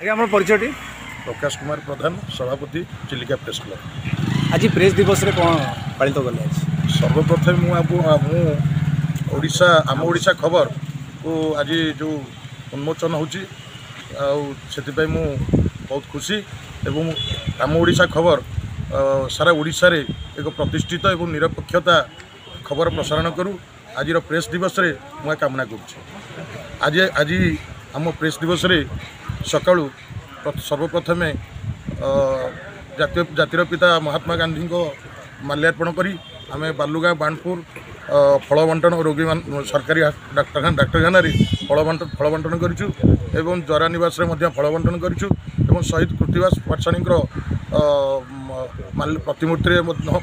ଆଜ୍ଞା, ଆମର ପରିଚୟଟି? ପ୍ରକାଶ କୁମାର ପ୍ରଧାନ, ସଭାପତି, ଚିଲିକା ପ୍ରେସ୍ କ୍ଲବ୍। ଆଜି ପ୍ରେସ୍ ଦିବସରେ କ'ଣ ପାଳିତ କଲେ ଆଜି? ସର୍ବପ୍ରଥମେ ମୁଁ ଓଡ଼ିଶା ଆମ ଓଡ଼ିଶା ଖବରକୁ ଆଜି ଯେଉଁ ଉନ୍ମୋଚନ ହେଉଛି, ଆଉ ସେଥିପାଇଁ ମୁଁ ବହୁତ ଖୁସି ଏବଂ ଆମ ଓଡ଼ିଶା ଖବର ସାରା ଓଡ଼ିଶାରେ ଏକ ପ୍ରତିଷ୍ଠିତ ଏବଂ ନିରପେକ୍ଷତା ଖବର ପ୍ରସାରଣ କରୁ, ଆଜିର ପ୍ରେସ୍ ଦିବସରେ ମୁଁ କାମନା କରୁଛି। ଆଜି ଆମ ପ୍ରେସ୍ ଦିବସରେ ସକାଳୁ ସର୍ବପ୍ରଥମେ ଜାତିର ପିତା ମହାତ୍ମା ଗାନ୍ଧୀଙ୍କ ମାଲ୍ୟାର୍ପଣ କରି ଆମେ ବାଲୁଗାଁ, ବାଣପୁର ଫଳ ବଣ୍ଟନ, ରୋଗୀ ସରକାରୀ ଡାକ୍ତରଖାନାରେ ଫଳ ବଣ୍ଟନ କରିଛୁ ଏବଂ ଜରାନିବାସରେ ମଧ୍ୟ ଫଳ ବଣ୍ଟନ କରିଛୁ ଏବଂ ଶହୀଦ କୃତିବାସ ପାଟଶାଣୀଙ୍କର ପ୍ରତିମୂର୍ତ୍ତିରେ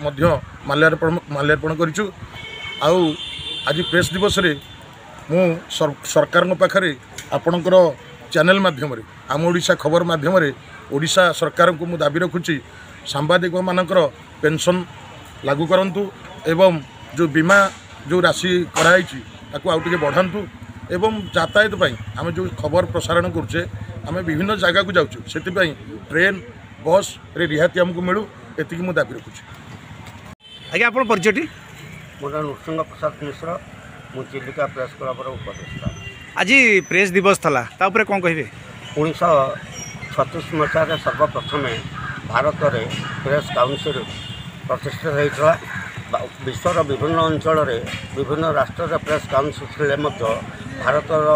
ମଧ୍ୟ ମାଲ୍ୟାର୍ପଣ କରିଛୁ। ଆଉ ଆଜି ପ୍ରେସ୍ ଦିବସରେ ମୁଁ ସରକାରଙ୍କ ପାଖରେ ଆପଣଙ୍କର ଚ୍ୟାନେଲ୍ ମାଧ୍ୟମରେ, ଆମ ଓଡ଼ିଶା ଖବର ମାଧ୍ୟମରେ ଓଡ଼ିଶା ସରକାରଙ୍କୁ ମୁଁ ଦାବି ରଖୁଛି, ସାମ୍ବାଦିକମାନଙ୍କର ପେନ୍ସନ୍ ଲାଗୁ କରନ୍ତୁ ଏବଂ ଯେଉଁ ବୀମା ଯେଉଁ ରାଶି କରାହେଇଛି ତାକୁ ଆଉ ଟିକେ ବଢ଼ାନ୍ତୁ ଏବଂ ଯାତାୟାତ ପାଇଁ ଆମେ ଯେଉଁ ଖବର ପ୍ରସାରଣ କରୁଛେ, ଆମେ ବିଭିନ୍ନ ଜାଗାକୁ ଯାଉଛୁ, ସେଥିପାଇଁ ଟ୍ରେନ୍ ବସ୍ରେ ରିହାତି ଆମକୁ ମିଳୁ, ଏତିକି ମୁଁ ଦାବି ରଖୁଛି। ଆଜ୍ଞା, ଆପଣ ପରିଚୟଟି? ମୋ ନାଁ ନୃସିଂହ ପ୍ରସାଦ ମିଶ୍ର, ମୁଁ ଚିଲିକା ପ୍ରେସ୍ କ୍ଲବ୍ର ଉପଦେଷ୍ଟା। ଆଜି ପ୍ରେସ୍ ଦିବସ ଥିଲା, ତା ଉପରେ କ'ଣ କହିବେ? 1936 ମସିହାରେ ସର୍ବପ୍ରଥମେ ଭାରତରେ ପ୍ରେସ୍ କାଉନସିଲ୍ ପ୍ରତିଷ୍ଠିତ ହୋଇଥିଲା। ବିଶ୍ୱର ବିଭିନ୍ନ ଅଞ୍ଚଳରେ ବିଭିନ୍ନ ରାଷ୍ଟ୍ରରେ ପ୍ରେସ୍ କାଉନସିଲ୍ ଥିଲେ ମଧ୍ୟ ଭାରତର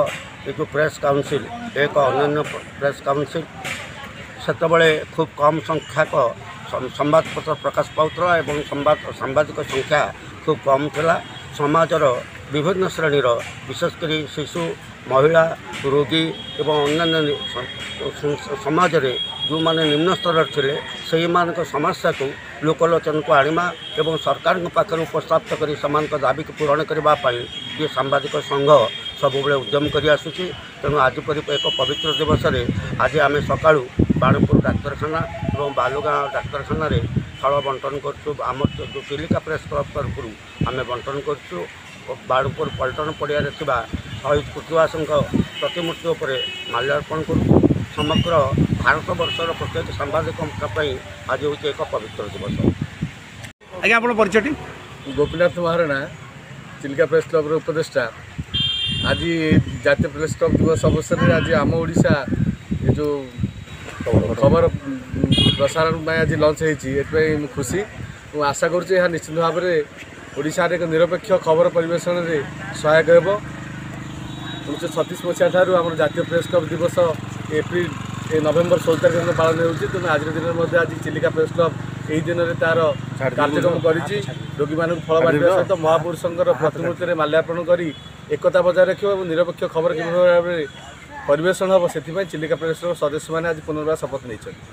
ଏ ଯେଉଁ ପ୍ରେସ୍ କାଉନସିଲ୍ ଏକ ଅନନ୍ୟ ପ୍ରେସ୍ କାଉନସିଲ୍। ସେତେବେଳେ ଖୁବ୍ କମ୍ ସଂଖ୍ୟକ ସମ୍ବାଦପତ୍ର ପ୍ରକାଶ ପାଉଥିଲା ଏବଂ ସାମ୍ବାଦିକ ସଂଖ୍ୟା ଖୁବ୍ କମ୍ ଥିଲା। ସମାଜର ବିଭିନ୍ନ ଶ୍ରେଣୀର, ବିଶେଷ କରି ଶିଶୁ, ମହିଳା, ରୋଗୀ ଏବଂ ଅନ୍ୟାନ୍ୟ ସମାଜରେ ଯେଉଁମାନେ ନିମ୍ନ ସ୍ତରରେ ଥିଲେ, ସେଇମାନଙ୍କ ସମସ୍ୟାକୁ ଲୋକଲୋଚନକୁ ଆଣିବା ଏବଂ ସରକାରଙ୍କ ପାଖରେ ଉପସ୍ଥାପିତ କରି ସେମାନଙ୍କ ଦାବିକୁ ପୂରଣ କରିବା ପାଇଁ ଇଏ ସାମ୍ବାଦିକ ସଂଘ ସବୁବେଳେ ଉଦ୍ୟମ କରି ଆସୁଛି। ତେଣୁ ଆଜି ପରି ଏକ ପବିତ୍ର ଦିବସରେ ଆଜି ଆମେ ସକାଳୁ ବାଣପୁର ଡାକ୍ତରଖାନା ଏବଂ ବାଲୁଗାଁ ଡାକ୍ତରଖାନାରେ ଫଳ ବଣ୍ଟନ କରୁଛୁ। ଆମର ଯେଉଁ ଚିଲିକା ପ୍ରେସ୍ କ୍ଲବ୍ ତରଫରୁ ଆମେ ବଣ୍ଟନ କରୁଛୁ। ବାଣପୁର ପଲଟନ ପଡ଼ିଆରେ ଥିବା ଶହୀଦ କୃତିବାସଙ୍କ ପ୍ରତିମୂର୍ତ୍ତି ଉପରେ ମାଲ୍ୟାର୍ପଣ କରୁଛୁ। ସମଗ୍ର ଭାରତବର୍ଷର ପ୍ରତ୍ୟେକ ସାମ୍ବାଦିକଙ୍କ ପାଇଁ ଆଜି ହେଉଛି ଏକ ପବିତ୍ର ଦିବସ। ଆଜ୍ଞା, ଆପଣ ପରିଚୟଟି? ଗୋପୀନାଥ ମହାରଣା, ଚିଲିକା ପ୍ରେସ୍ କ୍ଲବ୍ର ଉପଦେଷ୍ଟା। ଆଜି ଜାତୀୟ ପ୍ରେସ୍ କ୍ଲବ୍ ଦିବସ ଅବସରରେ ଆଜି ଆମ ଓଡ଼ିଶା ଏ ଯେଉଁ ଖବର ପ୍ରସାରଣ ପାଇଁ ଆଜି ଲଞ୍ଚ ହେଇଛି, ଏଥିପାଇଁ ମୁଁ ଖୁସି। ମୁଁ ଆଶା କରୁଛି ଏହା ନିଶ୍ଚିତ ଭାବରେ ଓଡ଼ିଶାରେ ଏକ ନିରପେକ୍ଷ ଖବର ପରିବେଷଣରେ ସହାୟକ ହେବ। 1936 ମସିହା ଠାରୁ ଆମର ଜାତୀୟ ପ୍ରେସ୍ କ୍ଲବ୍ ଦିବସ ଏପ୍ରିଲ ନଭେମ୍ବର 16 ତାରିଖ ଦିନ ପାଳନ ହେଉଛି। ତେଣୁ ଆଜିର ଦିନରେ ମଧ୍ୟ ଆଜି ଚିଲିକା ପ୍ରେସ୍ କ୍ଲବ୍ ଏହି ଦିନରେ ତା'ର କାର୍ଯ୍ୟକ୍ରମ କରିଛି। ରୋଗୀମାନଙ୍କୁ ଫଳ ବାଣ୍ଟିବା ସହିତ ମହାପୁରୁଷଙ୍କର ପ୍ରତିମୂର୍ତ୍ତିରେ ମାଲ୍ୟାର୍ପଣ କରି ଏକତା ବଜାୟ ରଖିବ ଏବଂ ନିରପେକ୍ଷ ଖବର କିଭଳି ଭାବରେ ପରିବେଷଣ ହେବ, ସେଥିପାଇଁ ଚିଲିକା ପ୍ରେସ୍ କ୍ଲବ୍ ସଦସ୍ୟମାନେ ଆଜି ପୁନର୍ବାର ଶପଥ ନେଇଛନ୍ତି।